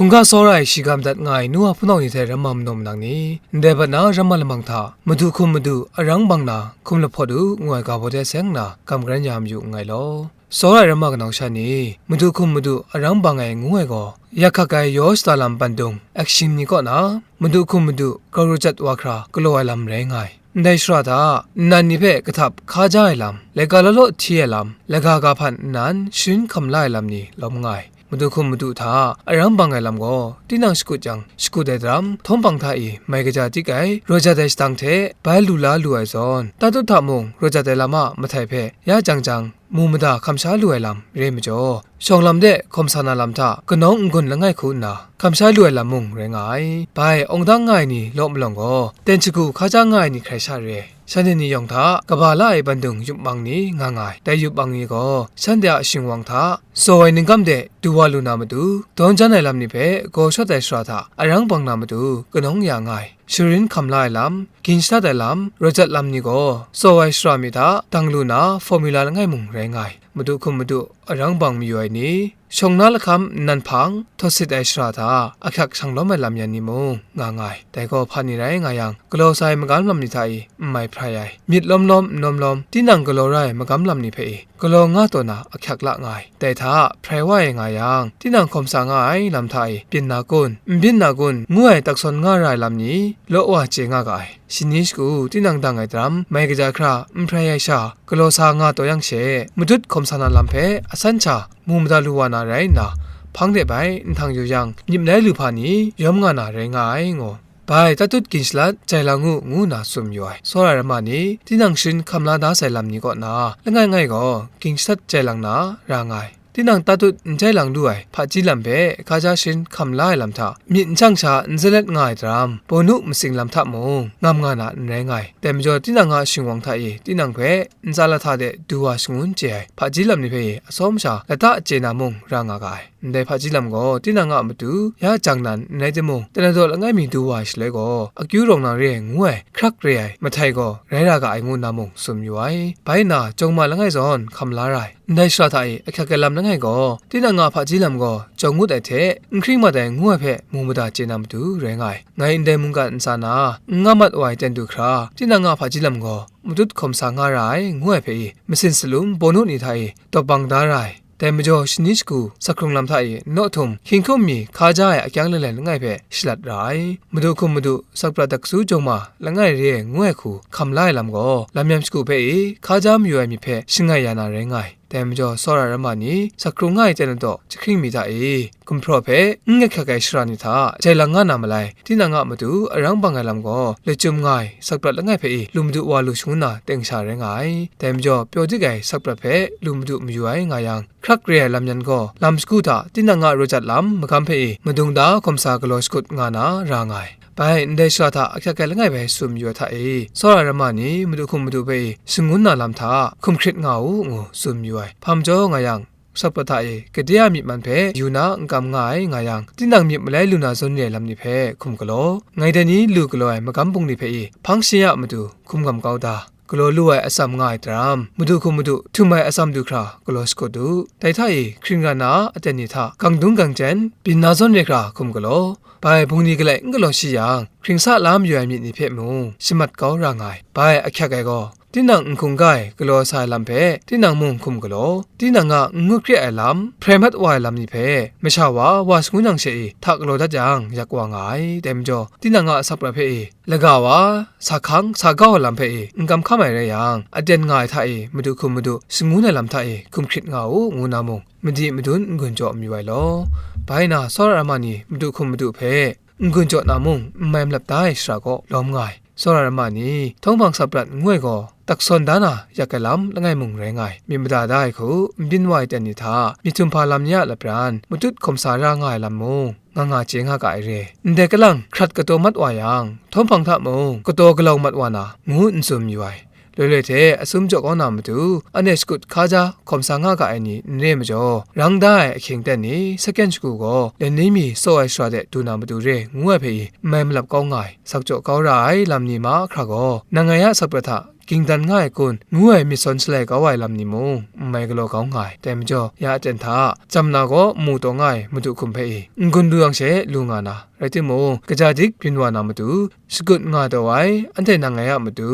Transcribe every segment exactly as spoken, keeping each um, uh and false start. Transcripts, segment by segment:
Hkungga tsawra ai shi ga madat nga ai nu wa hpunau ni hte ramma manaw manang ni, ndai bat na ramma lamang hta, madu hkum madu arang bang na hkum lahpawt u ngu ai ga baw de seng nna gam karan ya mayu nngai law. Tsawra ai ramma kanau sha ni, madu hkum madu arang bang ai ngu ai gaw, yak hkak ai yaw shada lam bandung, action ni kaw na, madu hkum madu garu jat wa hkra galaw ai lam rai nga ai. Ndai shara hta, nnan ni hpe kahtap hka ja ai lam, laika law law hti ai lam, laga ga hpan nnan sharin hkam la ai lam ni lawm nga ai. Madu hkum madu hta arang bang ai lam gaw, tinang shakut jang, shakut ai daram, htawm hpang hta i mai kaja tik ai, raw jat ai shadang hte bai lu la lu ai zawn, tatut hta mung raw jat ai lam a mahtai hpe ya jang jang, mu mada hkam sha lu ai lam re ai majaw, shawng lam de hkawm sa na lam hta kanawng n-gun langai hku nna hkam sha lu ai lam mung rai nga ai. Bai, awng dang nga ai ni law malawng gaw, ten shagu hka ja nga ai ni hkrai sha re ai. Shanhte ni yawng hta kaba la ai bandung yup mang ni nga nga ai. Dai yup mang ni gaw, shanhte a shingwang hta tsaw ai ningkam de du wa lu na matu, dawn jan ai lam ni hpe gaw shawt ai shara hta arang bang na matu kanawng ya nga ai. Sharin hkam la ai lam, gin shadat ai lam, raw jat lam ni gaw, tsaw ai shara mi hta dang lu na, formula langai mung rai nga ai. Madu hkum madu arang bang mayu ai ni, shawng na lahkam nnan hpang, htawt sit ai shara hta, ahkyak shang lawm ai lam yan ni mung nga nga ai. Dai gaw hpa ni rai nga yang, galaw sa ai magam lam ni hta i n mai hprai ai, myit lawm lawm n lawm lawm, tinang galaw ra ai magam lam ni hpe i, galaw nga taw na ahkyak la nga ai. Dai hta, hprai wa ai nga yang, tinang hkawm sa nga ai lam hta e, byin na kun, n byin na kun, ngu ai taksawn nga ra ai lam ni, law wa chye nga ga ai. Shani shagu, tinang dang ai daram, mai kaja hkra, n hprai ai sha, galaw sa nga taw yang she, madut hkawm sa na lam hpe, asan sha, mu mada lu wa na rai nna, hpang de bai, nhtang yu yang, myit malai lu hpa ni, yawm nga na rai nga ai, ngu. Bai, tatut gin shalat, jai lang u, ngu nna tsun yu ai. Tsawra ai ramma ni, tinang sharin hkam la da sai lam ni kaw na, langai ngai gaw, gin shalat jai lang na, ra nga ai. Tinang tatut n jai lang lu ai, hpaji lam hpe, hka ja sharin hkam la ai lam hta, myit n shang sha n zalet nga ai daram, bawnu masing lam hta mung, ngam nga na n rai nga ai. Dai majaw, tinang a shingwang hta e, tinang hpe, ntsa lahta de du wa shangun chye ai, hpaji lam ni hpe e, atsawm sha, lata chye na mung, ra nga ga ai. Ndai hpaji lam gaw tinang a matu ya jang nan n rai timung, Tanadaw langai mi du wa ai shaloi gaw, akyu rawng na re ai ngu ai, hkrak re ai, mahtai gaw rai ra ga ai ngu nna mung tsun yu ai. Bai nna, jawng ma langai zawn hkam la ra ai. Ndai shara hta e ahkyak ai lam langai gaw, tinang a hpaji lam gaw jawng ngut ai hte, n hkring mat ai ngu ai hpe mu mada chye na matu rai nga ai. Ngai ndai mungkan ntsa na, n nga mat wa ai ten du hkra, tinang a hpaji lam gaw, matut hkawm sa nga ra ai, ngu ai hpe i, masin salum bawnu ni hta e, tawp bang da ra ai. Dai majaw, shani shagu, sak hkrung lam hta e, naw htum, hkying hkum mi hka ja ai akyang lalen langai hpe shalat ra ai. Madu hkum madu, sakprat daksu jawng ma, langai re ai ngu ai hku hkam la ai lam gaw, lam yam shagu hpe i, hka ja mayu ai myit hpe shangai ya na rai nga ai. Dai majaw, tsawra ai ramma ni, sak hkrung nga ai ten ladaw, jahkring mi hta e, gumhpraw hpe n ahkyak ai shara ni hta, jai lang nga na malai, tinang a matu arang bang ai lam gaw, lachyum nga ai sakprat langai hpe i, lu madu wa lu shangun na teng sha rai nga ai. Dai majaw, pyaw dik ai sakprat hpe lu madu mayu ai nga yang, hkrak re ai lam yan gaw, lam shagu hta tinang a raw jat lam magam hpe i, madung da hkawm sa galaw shakut nga na ra nga ai. Bai, ndai shara hta ahkyak ai langai bai tsun mayu ai hta e, tsawra ai ramma ni, madu hkum madu hpe i, shangun na lam hta hkum hkrit nga u, ngu tsun mayu ai. Hpa majaw nga yang, sakprat hta e, gade a myi man hpe yu na n kam nga ai nga yang, tinang myit malai lu na zawn re ai lam ni hpe hkum galaw, ngai dai ni lu galaw ai magam bungli hpe i, hpang shi a matu hkum gam kau da, galaw lu ai atsam nga ai daram, madu hkum madu htum ai atsam du hkra galaw shakut u. Dai hta e, hkring ra na a aten ni hta, gang dung gang jen, byin na zawn re hkra hkum galaw, bai bungli galai n galaw shi yang, hkring sa la mayu ai myit ni hpe mung shamat kau ra nga ai. Bai ahkyak ai gaw, tinang n hkungga ai galaw sa ai lam hpe, tinang mung hkum galaw, tinang a n ngut hkre ai lam, hprai mat wa ai lam ni hpe, masha wa, wa shangun yang she i, hta galaw dat yang, yak wa nga ai. Dai majaw, tinang a sakprat hpe i, laga wa, sa hkang, sa gau ai lam hpe i, n kam hkam ai rai yang, aten nga ai hta e, madu hkum madu, shangun ai lam hta e, hkum hkrit nga u, ngu na mung, madi madun n-gun jaw mayu ai law. Bai na, tsawra ai ramma ni, madu hkum madu hpe, n-gun jaw na mung, n mai malap da ai shara gaw lawm nga ai. Tsawra ai ramma ni, htawng hpang sakprat ngu ai gaw, taksawn da na yak ai lam langai mung rai nga ai. Myit mada da ai hku, n byin wa ai ten ni hta, myit htum hpa lam ni a lapran, matut hkawm sa ra nga ai lam mung, nga nga chye nga ga ai re. Ndai kalang hkrat kataw mat wa yang, htawng hpang hta mung kataw galau mat wa na, ngu n tsun mayu ai. Loi loi hte asum jaw kau na matu, anhte shakut hka ja hkawm sa nga ga ai ni n re majaw, rang da ai ahkying ten ni, saken shagu gaw, len ni mi tsaw ai shara de du na matu re, ngu ai hpe i, n mai malap kau nga ai. Sak jaw kau ra ai lam ni ma hkra gaw, nang ngai a sakprat hta gingdan nga ai kun, ngu ai myit sawn shalai kau ai lam ni mung n mai galaw kau nga ai. Dai majaw, ya aten hta, jam na gaw mu taw nga ai Madu hkum hpe i, n-gun lu yang she lu nga na, rai timung, kaja dik byin wa na matu, shakut nga taw ai, anhte nang ngai a matu,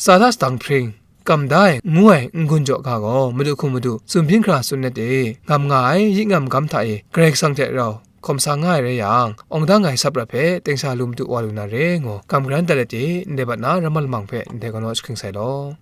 sa hta sadang hpring, kam da ai, ngu ai n-gun jaw ga gaw, Madu hkum Madu, tsun hpyin hkra tsun let e, ngam nga ai, yik ngam gam hta e, Karai Kasang hte rau, hkawm sa nga ai rai yang, awng dang ai sap rat hpe, teng sha lu matu wa lu na re ngu, kam garan dat let e, ndai bat na ramma lamang hpe, ndai galaw jahkring sai law.